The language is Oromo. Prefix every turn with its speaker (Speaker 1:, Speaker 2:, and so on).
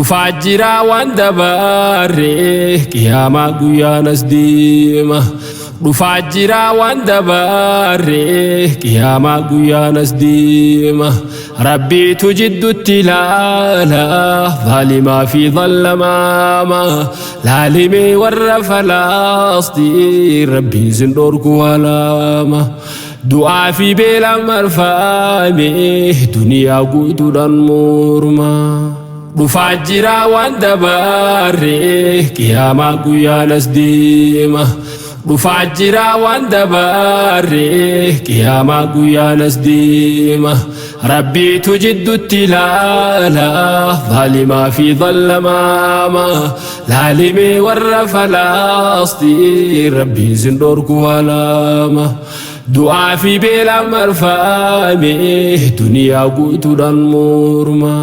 Speaker 1: Dhufaa jira waan dabarre, qiyaamaa guyyaan as deema. Dhufaa jira waan dabarre, qiyaamaa guyyaan as deema. Rabbiitu jidduutti ilaala, zaalimaa fi zallamaama. Laalimee warra falaastii, Rabbiin sin dhorku alaama. Du'aa fi beelaan marfame, duniyaa guutuudhaan morma. Dhufaa jira waan dabarre, qiyaamaa guyyaan as deema. Dhufaa jira waan dabarre, qiyaamaa guyyaan as deema. Rabbiitu jidduutti ilaala, zaalimaa fi zallamaama. Laalimee warra falaastii, Rabbiin sin dhorku alaama. Du'aa fi beelaan marfame, duniyaa guutuudhaan morma.